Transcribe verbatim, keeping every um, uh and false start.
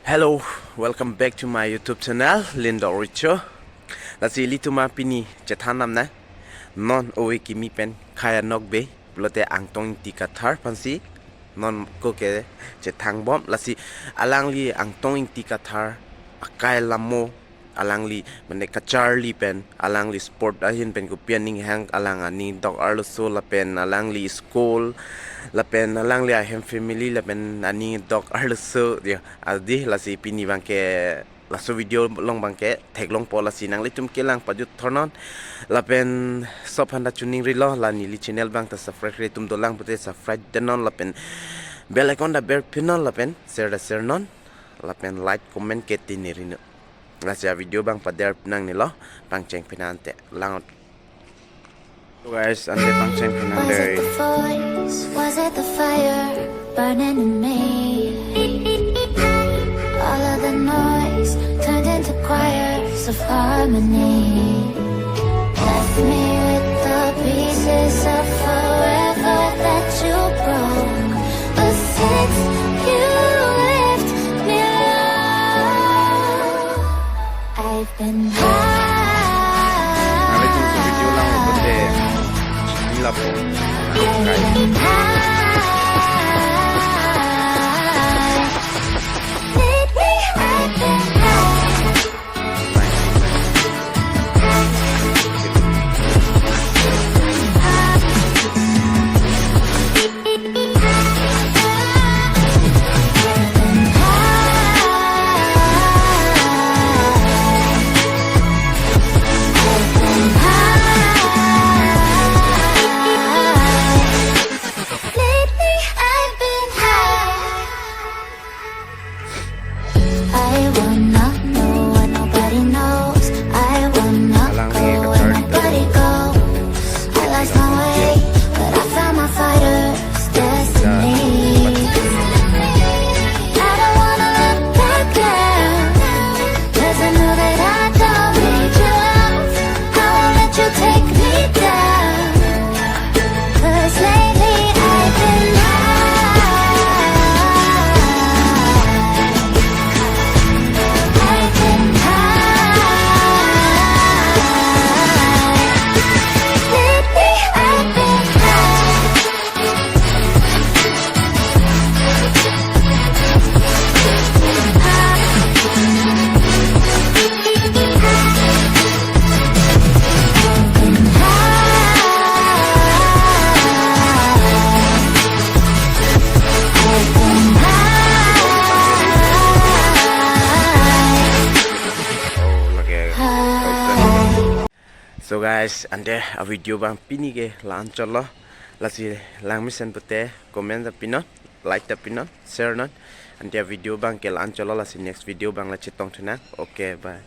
Hello, welcome back to my YouTube channel, Lindor Richo. Lasi ilitum apini chethan nam na. Non ove kimi pen Khei Anokbe pulote Angtong Ingti Kathar aphansi non ako ke chethangbom. Lasi alangli Angtong Ingti Kathar akai lamo, alangli mane kacharli pen, alangli sport ahin pen kopi aning hang, alang aning dok arloso lapen alangli school lapen alangli ahem family lapen aning dok arloso dia. Adi lasi pini abangke laso video along abangke theklongpo, lasi nanglitum kelang pajut thornon. Lapen sop handa chuning rilo la neli channel abang ta subscribe re tum dolang pute subscribe denon lapen bell icon ta ber pinon lapen share ta share non lapen like comment ke tini rino. Lasi a video abang pader nang nilo, pangcheng pinante lang. So guys, ante pangcheng pinante. Was it the voice? Was it the fire burning in me? All of the noise turned into choirs of harmony. Left me with the pieces of forever that you broke. But since you left me alone, I've been high. Nanglitum si video lang pute chini lapo. I've been high. Lately, I've been high. I wanna know what nobody knows. I wanna go where nobody goes. I lost my way, but I found my fighter's destiny. I don't wanna look back now, 'cause I know that I don't need your love. I won't let you take me down. 'Cause lately I've been high. I've been high. Lately I've been high. Oh, lake. So guys, ante a video abang pini ke la-an chotlo. Lasi langmesen pute comment ta pinon, like ta pinon, share non. Ante a video abang ke la-an chotlo, lasi next video abang la chetong thunang. Okay, bye.